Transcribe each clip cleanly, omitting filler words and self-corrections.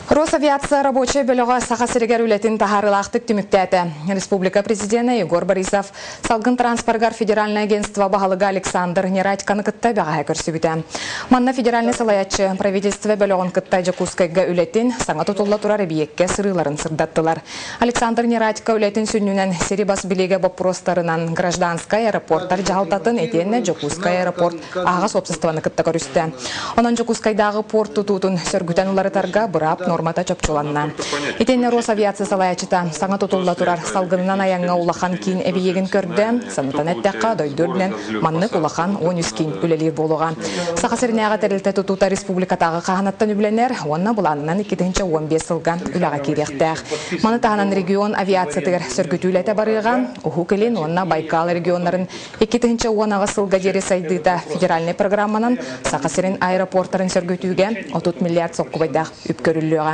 Росавиация рабочай бөлөҕө Саха сиригэр үлэтин таһаарыылаахтык түмүктээтэ. Республика президенэ Егор Борисов салгын транспоргар федеральнай агентство баһылыга Александр Нерадьканы кытта бэҕэһээ көрсүбүтэ. Манна федеральнай салайааччы правительство бөлөҕүн кытта Дьокуускайга үлэтин, саҥа тутулла турар эбийиэккэ сырыыларын сырдаттылар. Александр Нерадько үлэтин сүнньүнэн сири бас билиигэ боппуруостарынан гражданскай аэропорттар дьаһалтатын итиэннэ Дьокуускай аэропорт аһаҕас уопсастыбаны кытта көрүстэ. Онон Дьокуускайдааҕы порт тутуутун сөргүтэн уларытарга быраап нуормата чопчуланна. Итиэннэ Росавиация салайааччыта саҥа тутулла турар салгынынан айаҥҥа улахан киин эбийиэгин көрдө. Санатан эттэххэ, дойду үрдүнэн маннык улахан 13 киин үлэлиир буолуоҕа. Саха сиринээҕи тэрилтэ тутуута республикатааҕы хаһаанаттан үбүлэнэр уонна былаанынан 2015 сылга үлэҕэ киириэхтээх. Маны таһынан регион авиациятыгар сөргүтүү үлэтэ барыаҕа. Уһук Илин уонна Байкал регионнарын 2018 сылга диэри сайдыыта федеральнай программанан Саха сирин аэропортарын сөргүтүүгэ 30 миллиард солкуобайдаах үп көрүллүөҕэ.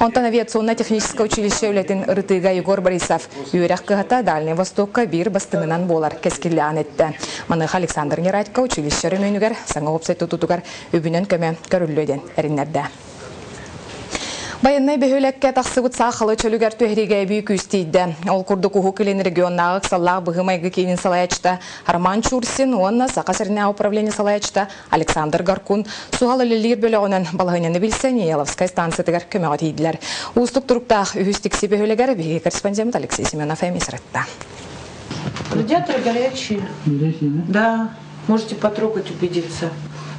Онтон авиационно-техническое училище үлэтин ырытыыга Егор Борисов үөрэх кыһата Дальнай Востокка биир бастыҥынан буолар кэскиллээҕин эттэ. Маныаха Александр Нерадько училище өрөмүөнүгэр саҥа уопсай тутуутугар үбүнэн көмө көрүллүө диэн эрэннэрдэ. Байыаннай бөһүөлэккэ тахсыбыт саахалы чөлүгэр түһэриигэ эбии күүс тиийдэ. Ол курдук Уһук Илин регионнааҕы ыксаллаах быһыы-майгы киинин салайааччыта Роман Чурсин уонна Саха сиринээҕи управление салайааччыта Александр Гаркун суһал үлэлиир бөлөҕүнэн балаһыанньаны билсэн Еловскай станциятыгар көмөҕө тиийдилэр. Уустук туруктаах үһүс тикси бөһүөлэгэр биһиги корреспондент Алексей Семенов эмиэ сырытта. Радиаторы горячие. Горячие, да? Да. Можете потрогать, убедиться.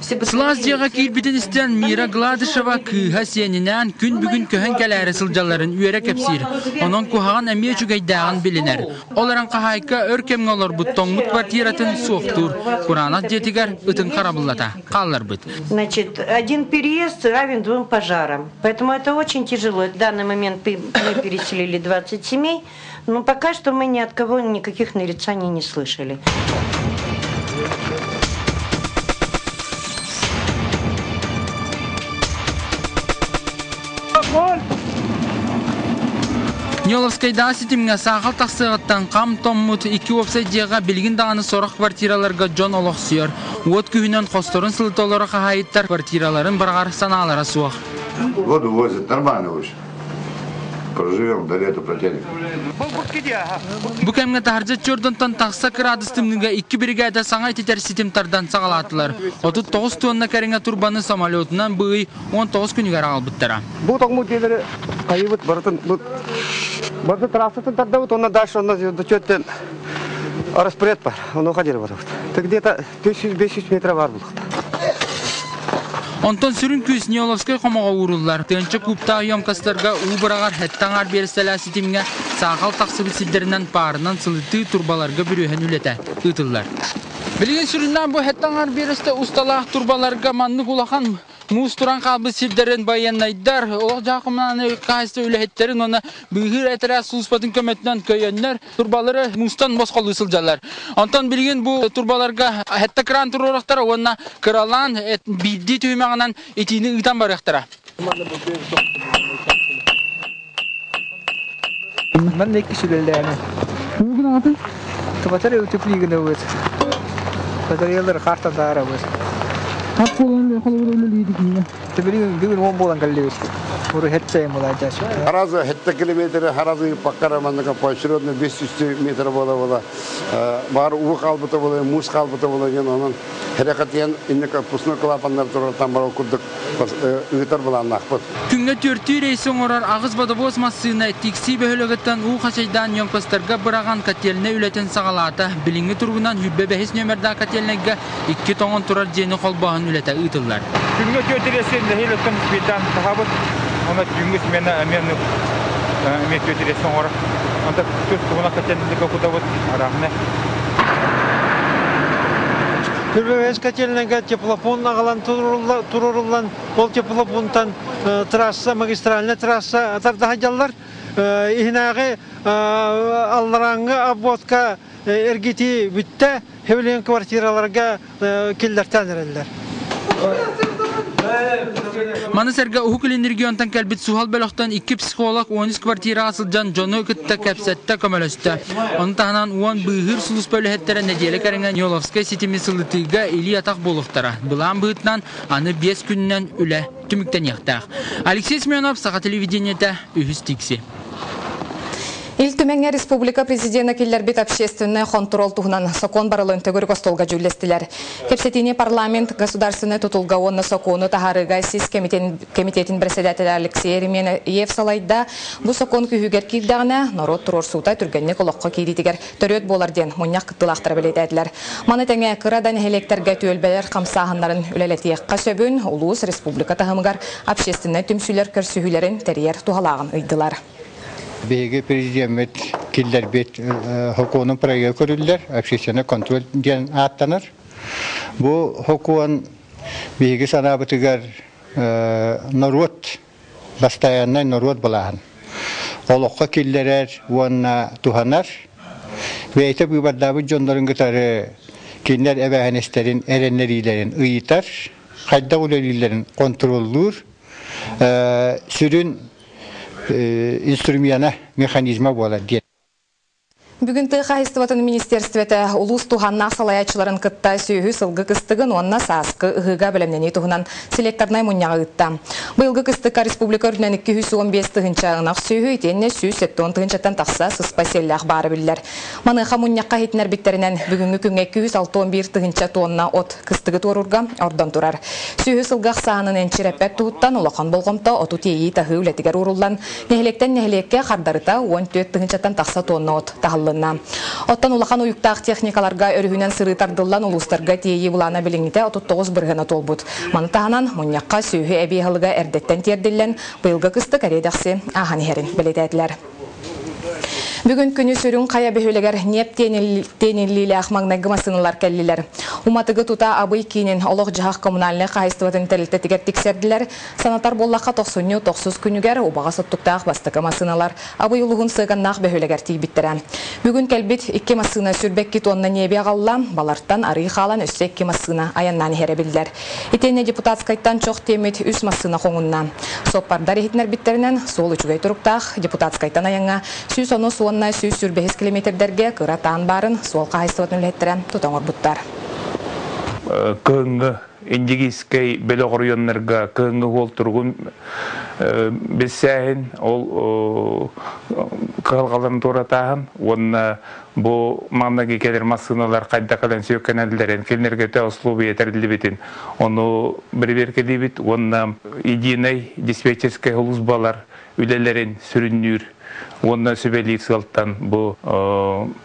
Сылаас дьиэҕэ киирбитин истэн Мира Гладышева кыыһа сиэнинээн күн бүгүн көһөн кэлээри сылдьалларын үөрэ кэпсиир. Онон куһаҕан эмиэ үчүгэйдээҕин билинэр. Ол эрэн хаһаайка өр кэмҥэ олорбут тоҥмут квартиратын суохтуур. Кураанах дьиэтигэр ытын харабыллата хаалларбыт. Значит, один переезд равен двум пожарам. Поэтому это очень тяжело. В данный момент мы переселили 20 семей, но пока что мы ни от кого никаких нарицаний не слышали. Неловскайдааҕы ситимҥэ саахал тахсыаҕыттан хам томмут икки уопсай дьиэҕэ билигин даҕаны сорох квартираларга дьон олохсуйар. Уот күһүнэн хосторун сылыта олоро хаһаайыттар квартираларын быраҕар санаалара суох. Воду возят нормально очень. Проживем до лета протянем. Бу кэмҥэ таһырдьа чордонтон тахса кыраадыс тымныыга икки биригээдэ саҥа ититэр ситим тардан саҕалаатылар. 39 туонна кэриҥэ турбаны самолетунан быый 19 күнүгэр аҕалбыттара. Бу тоҥмут дьиэлэри хайыбыт барытын барытын трассатын тардабыт, онно дальше онно чөттен распоряд бар, онуоха диэри барабыт. Так где-то 400-500 метра бар булуқта. Онтон сүрүн күүс Неловскай хомоҕо ууруллар. Тыанча кууптаах емкостарга уу быраҕар сэттэ аҥаар биэрэстэлээх ситимҥэ саахал тахсыбыт сирдэринэн паарынан сылытыы турбаларга бүрүөһэн үлэтэ ыытыллар. Билигин сүрүннээн бу сэттэ аҥаар биэрэстэ усталаах турбаларга маннык улахан муус туран хаалбыт сирдэрин байыаннайдар, олох-дьаһах коммунальнай хаһаайыстыба үлэһиттэрин уонна быыһыыр этэрээт сулууспатын көмөтүнэн көйөннөр турбалары муустан босхолуу сылдьаллар. Онтон билигин бу турбаларга сэттэ кран туруорахтара уонна кыралаан биирдии түһүмэҕинэн итиини ыытан барыахтара. Манна икки сүлэлээнэ. Батарея утеплигин ылбыт. Батареялар картан таарабыт. Бүгүн он буолан кэллибит. Уру хетте мулайдаш. Харазы хетте километр, харазы паккара манныка поочередно 500 метр бола бола. Бар уу хаалбыта буолар, муус хаалбыта буолар диэн онон Хэрэхэтийэн инник отпускной клапаннар турартан барар курдук ыытар былааннаахпыт. Күҥҥэ түөртүү рейс оҥорор аҕыс бодобуос массыына Тиксии бөһүөлэгиттэн уу хачайдаан емкостарга быраҕан котельнай үлэтин саҕалаата. Билиҥҥи туругунан 25 нүөмэрдээх котельнайга икки тоҥон турар дьиэни холбооһун үлэтэ ыытыллар. Күҥҥэ түөрт рейси нэһиилэттэн успейдаан таһабыт. Онно түүҥҥү смена эмиэ эмиэ түөрт рейс оҥорор. Онто түс туһунан котельнайга кутабыт арааһына. Күрбэбэс котельнайга теплопунт аҕалан туруоруллан, ол теплопунтан трасса, магистральная трасса тардаһадьаллар. Иһинээҕи алларааҥҥы обводка эргитии бүттэ, хэвлиэн квартираларга киллэртээн эрэллэр. Маны сэргэ Уһук Илин регионтан кэлбит суһал бөлөхтөн икки психолог 13 квартираҕа сылдьан дьону кытта кэпсэттэ, көмөлөстө. Ону таһынан 10 быыһыыр сулууспа үлэһиттэрэ нэдиэлэ кэриҥэ Неловскай ситими сылытыыга илии-атах буолуохтара. Былаан быһыытынан аны 5 күнүнэн үлэ түмүктэниэхтээх. Алексей Семенов, Саха телевидениетэ, үһүс тикси. Ил Түмэҥҥэ республика президена киллэрбит общественнай хонтуруол туһунан сокуон барылын төгүрүк остуолга дьүүллэстилэр. Кэпсэтиини парламент государственнай тутулга уонна сокуону таһаарыыга сис кэмитиэтин председателэ Алексей Еремеев салайда. Бу сокуон күүһүгэр киирдэҕинэ, норуот туруорсуута түргэнник олоххо киириитигэр төрүөт буолар диэн мунньах кыттыылаахтара бэлиэтээтилэр. Маны тэҥэ кыра да нэһилиэктэргэ түөлбэлэр хамсааһыннарын үлэлэтиэххэ сөбүн, улуус, республика таһымыгар общественнай түмсүүлэр көрсүһүүлэрин тэрийэр туһалааҕын ыйдылар. Биһиги президеммит киллэрбит сокуонун проега көрүллэр, общественный контроль диэн ааттанар. Бу сокуон биһиги санаабытыгар норуот бастайааннай норуот былааһын олоххо киллэрэр уонна туһанар, бэйэтэ быыбардаабыт дьоннорун кытары кинилэр эбээһинэстэрин эрэннэриилэрин ыйытар, хайдах үлэлииллэрин хонтуруоллуур сүрүн инструмена, механизма буолар диэн. Бүгүн тыа хаһайыстыбатын министиэристибэтэ улуус туһааннаах салайааччыларын кытта сүөһү сылгы кыстыгын уонна сааскы ыһыыга бэлэмнэнии туһунан селекторнай мунньаҕы ыытта. Быйылгы кыстыкка республика үрдүнэн 215 тыһыынча ынах сүөһү итиэннэ 170 тыһыынчаттан тахса сыспай сиэллээх баара биллэр. Маныаха мунньахха иһитиннэрбиттэринэн, бүгүҥҥү күҥҥэ 261 тыһыынча тонна от кыстыгы туоруурга ордон турар. Сүөһү сылгы ахсаанын энчирэппэт туһуттан улахан болҕомто оту тиэйии-таһыы үлэтигэр ууруллан, Нэһилиэктэн нэһилиэккэ хардарыта 14 тыһыынчаттан тахса тонна от таһыллынна. Оттон улахан уйуктаах техникаларга өрүһүнэн сырыы тардыллан улуустарга тиэйии былаана билиҥҥитэ 39 бырыһыана туолбут. Маны таһынан, мунньахха сүөһү эбии аһылыга эрдэттэн тиэрдиллэн, быйылгы кыстык эриэ-дэхси ааһан иһэрин бэлиэтээтилэр. Бүгүн күнүс Үрүҥ Хайа бөһүөлэгэр ньиэп тиэниллиилээх маҥнайгы массыыналар кэллилэр. Уматыгы тута Абый киинин олох-дьаһах коммунальнай хаһаайыстыбатын тэрилтэтигэр тиксэрдилэр. Санатар буоллахха, тохсунньу тохсус күнүгэр убаҕас оттуктаах бастакы массыыналар Абый улууһун Сыаганнаах бөһүөлэгэр тиийбиттэрэ. Бүгүн кэлбит икки массыына 22 тонна ньиэби аҕалла, балартан арыы хаалан өссө икки массыына айаннаан иһэрэ биллэр. Итиэннэ Депутатскайтан чох тиэммит үс массыына хоҥунна. Суоппардар иһитиннэрбиттэринэн, суол үчүгэй туруктаах, Депутатскайтан айаҥҥа 110 уонна 125 километрдэргэ кыра таан баарын суол хаһаайыстыбатын үлэһиттэрэ тута оҥорбуттар. Кыһыҥҥы Индигиискэй бөлөх оройуоннарга кыһыҥҥы уол туругун билсээһин, ол кыһалҕаларын туоратааһын уонна бу маҥнайгы кэлэр массыыналар хайдах кэлэн сүөккэнэллэрин, кинилэргэ төһө условия тэриллибитин ону бэрэбиэркэлиибит уонна единый диспетчерскэй сулууспалар үлэлэрин сүрүннүүр уонна сүбэлиир сыалтан бу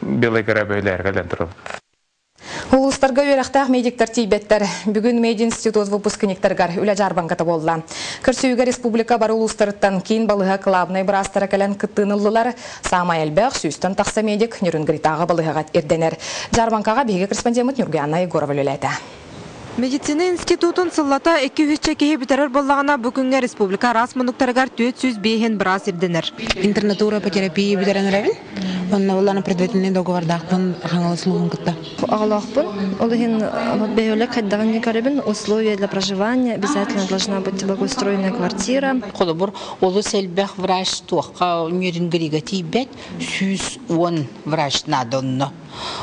Белай гора бөһүлээгэр кэлэн турабыт. Улуустарга үөрэхтээх медиктэр тиийбэттэр. Бүгүн мединститут выпускниктарыгар үлэ дьаарбаҥката буолла. Көрсүһүүгэ республика бары улуустарыттан киин балыыһа кылаабынай быраастара кэлэн кыттыыны ыллылар. Саамай элбэх сүүстэн тахса медик Нюрнгритааҕы балыыһаҕа ирдэнэр. Дьаарбаҥкаҕа биһиги корреспондеммыт Нюргуяна Егорова үлэлээтэ. Медицина институтун сыллата 200 киһи бүтэрэр буоллаҕына, бу күҥҥэ республика араас муннуктарыгар 405 быраас ирдэнэр. Интернатура по терапии бүтэрэн эрэбин. Онно буллана предварительный договордаахпын Хаҥалас улууһун кытта. Оҕолоохпун. Ол иһин бөһүөлэк хайдаҕын көрөбүн. Условия для проживания обязательно должна быть благоустроенная квартира. Холобур, олус элбэх врач туохха Нерюнгрига тиийбэт, 110 врач наада онно.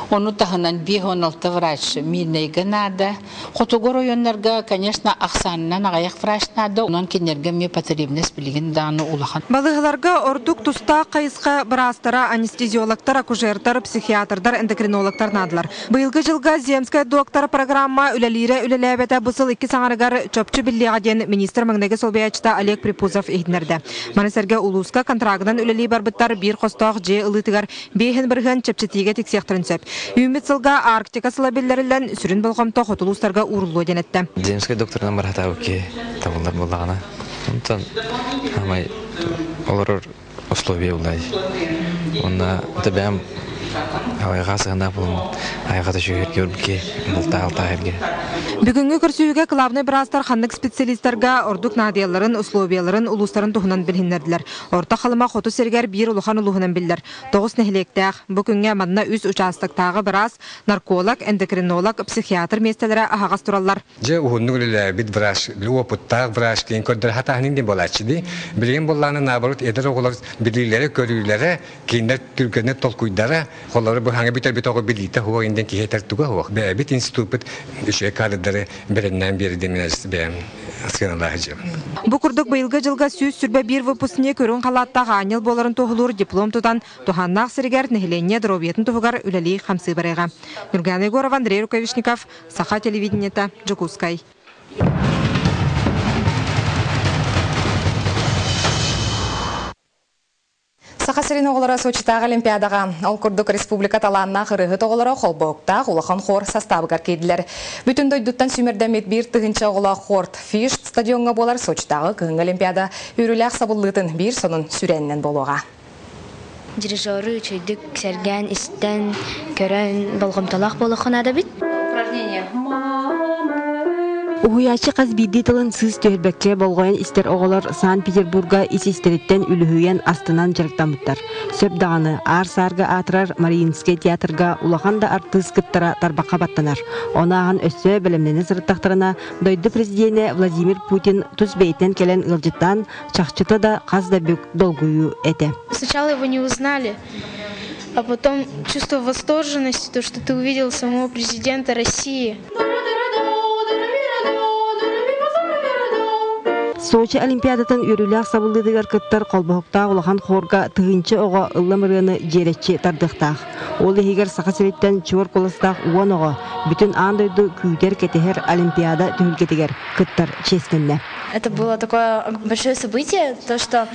Ону таһынан 5-16 врач Мирнэйгэ наада. Хотугу оройуоннарга, конечно, ахсаанынан аҕыйах врач наада. Онон кинилэргэ эмиэ потребность билигин даҕаны улахан. Балыыһаларга ордук тустаах хайысха быраастара, анестезиологтар, акушердар, психиатрдар, эндокринологтар наадалар. Быйылгы дьылга «Земская доктор» программа үлэлиирэ үлэлээбэтэ бу сыл икки саҥарыгар чопчу биллиэҕэ диэн министр маҥнайгы солбуйааччыта Олег Припузов иһитиннэрдэ. Маны сэргэ улууска контрагынан үлэлии барбыттар биир хостоох дьиэ ылыытыгар 5% чэпчэтиигэ тиксиэхтэрин сөп. Үүммүт сылга Арктика сыла биллэриллэн, сүрүн болҕомто хоту улуустарга ууруллуо диэн эттэ. Земскэй докторынан баратаабыкки табыллар буоллаҕына. Онтон хамай олорор условия булай. Уонна бэйэм Айҕа сыһынаах буолан айҕата үчүгэй көрбүккэ бултаах-алтаах эргэ. Бүгүҥҥү көрсүһүүгэ кылаабынай быраастар ханнык специалистарга ордук наадыйалларын, условияларын, улуустарын туһунан билиһиннэрдилэр. Орто Халыма хоту сиригэр биир улахан улууһунан биллэр. Тоҕус нэһилиэктээх. Бу күҥҥэ манна үс учаастактааҕы быраас, нарколог, эндокринолог, психиатр миэстэлэрэ аһаҕас тураллар. Дьэ уһуннук үлэлээбит врач, уопуттаах врач диэн көрдөрө сатааһын диэн буолааччы дии. Билигин буоллаҕына наоборот эдэр оҕолор билиилэрэ-көрүүлэрэ, кинилэр түргэнник толкуйдара, холобур быһаҥы бүтэрбит оҕо билиитэ суох диэн киһи этэр туга суох. Бэйэбит институппут үчүгэй кадрдары бэлэмнээн биэрдэ мин бэйэм сыаналаах дьиэм. Бу курдук быйылгы дьылга 121 выпускник үрүҥ халааттаах аанньал буоларын туоһулуур диплом тутан туһааннаах сиригэр нэһилиэнньэ доруобуйатын туһугар үлэлии-хамсыы барыаҕа. Нюргана Егорова, Андрей Рукавишников, Саха телевидениета, Дьокуускай. Саха сирин оҕолоро Сочитааҕы Олимпиадаҕа, ол курдук республика талааннаах ырыаһыт оҕолоро холбоһуктаах улахан хор састаабыгар киирдилэр. Бүтүн дойдуттан сүүмэрдэммит биир тыһыынча оҕолоох хорт Фиш стадиоҥҥа буолар Сочитааҕы кыһыҥҥы Олимпиада үөрүүлээх сабыллыытын биир сонун сүрээнинэн буолуоҕа. Дирижеру үчүгдүк сэргээн истэн, көрөн болҕомтолоох буолуохха наада эбит. Упражнение. Уһуйааччы хас биирдии тылын сыыс түһэрбэккэ болҕойон истэр оҕолор Санкт-Петербурга ис-истэриттэн үлүһүйэн астынан дьарыктаммыттар. Сөп даҕаны, аар-саарга аатырар Мариинскай театрга улахан да артыыс кыттара тарбахха баттанар. Ону ааһан өссө бэлэмнэнэ сырыттахтарына, дойду президенэ Владимир Путин тус бэйэтинэн кэлэн ыалдьыттаан, чахчыта да хас да бүк долгуйуу этэ. Сначала его не узнали, а потом чувство восторженности, то, что ты увидел самого президента России. Сочи Олимпиадатын үөрүүлээх сабыллыытыгар кыттар холбоһуктаах улахан хуорга тыһыынча оҕо ыллам ырыаны дьиэрэччи тардыахтаах. Ол иһигэр Саха сириттэн чуор куоластаах уон оҕо бүтүн аан дойду күүтэр-кэтэһэр Олимпиада түһүлгэтигэр кыттар чиэстэннэ. Это было такое большое событие, то, что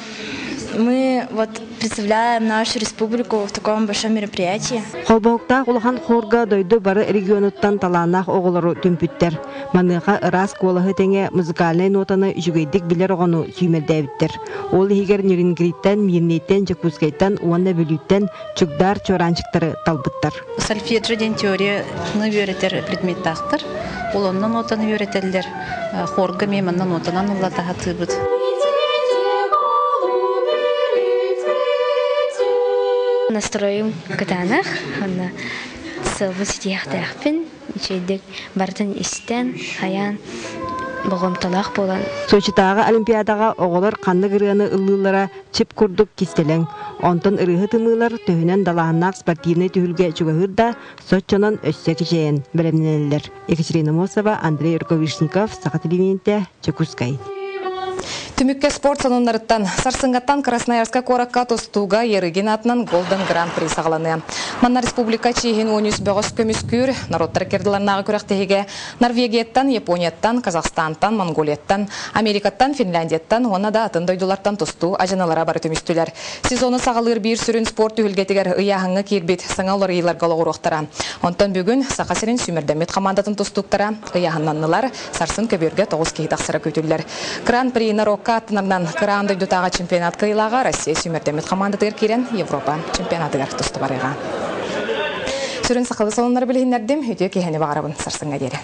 мы вот представляем нашу республику в таком большом мероприятии. Холбоһуктаах улахан хуорга дойду бары регионуттан талааннаах оҕолору түмпүттэр. Маныаха ыраас куолаһы тэҥэ музыкальнай нотаны үчүгэйдик билэр оҕону сүүмэрдээбиттэр. Ол иһигэр Нерюнгриттэн, Мирнэйтэн, Дьокуускайтан уонна Бүлүүттэн чугдаар чуораанчыктары талбыттар. Сольфеджио диэн теорияны үөрэтэр предметтаахтар. Ол онно нотаны үөрэтэллэр. Хорга эмиэ манна нотанан ыллата сатыыбыт. Настройум кытаанах, онно сылбы ситиэхтээхпин, үчүгэйдик барытын истэн, хайаан болҕомтолоох буолан. Сочитааҕы Олимпиадаҕа оҕолор ханнык ырыаны ыллыыллара чип курдук кистэлэҥ. Онтон ырыаһыт ымыылар төһөнөн далааһыннаах спортивнай түһүлгэ чугаһыыр да, соччонон өссө кичэйэн бэлэмнэнэллэр. Екатерина Мосова, Андрей Рукавишников, Саха телевидениетэ, Дьокуускай. Түмүккэ спорт сонуннарыттан сарсыҥҥаттан Красноярскай куоракка тустууга Ярыгин аатынан Golden Grand Prix саҕаланыа. Манна республика чиэһин уонүс бөҕөс көмүскүүр норуоттар кырдыларнааҕы күрэхтэһиигэ Норвегияттан, Японияттан, Казахстантан, Монголияттан, Америкаттан, Финляндияттан уонна да атын дойдулартан тустуу адьыналара бары түмүстүлэр. Сезону саҕалыыр биир сүрүн спорт түһүлгэтигэр ыйааһыҥҥа киирбит саҥа уларыйыыларга олоҕуруохтара. Онтон бүгүн Саха сирин сүүмэрдэммит хамаандатын тустууктара ыйааһыннаннылар, сарсын көбүөргэ тоҕус киһи тахсара күүтүллэр. Гран-при норуокка аттынарынан Кыраан дойдутааҕы чемпионат кыайыылааҕа Россия сүүмэрдэммит хамаандатыгар киирэн Европа чемпионатыгар туста барыаҕа. Сүрүн сахалыы салоннары билиһиннэрдим. Үтүө киэһэни баҕарабын сарсыҥҥа диэри.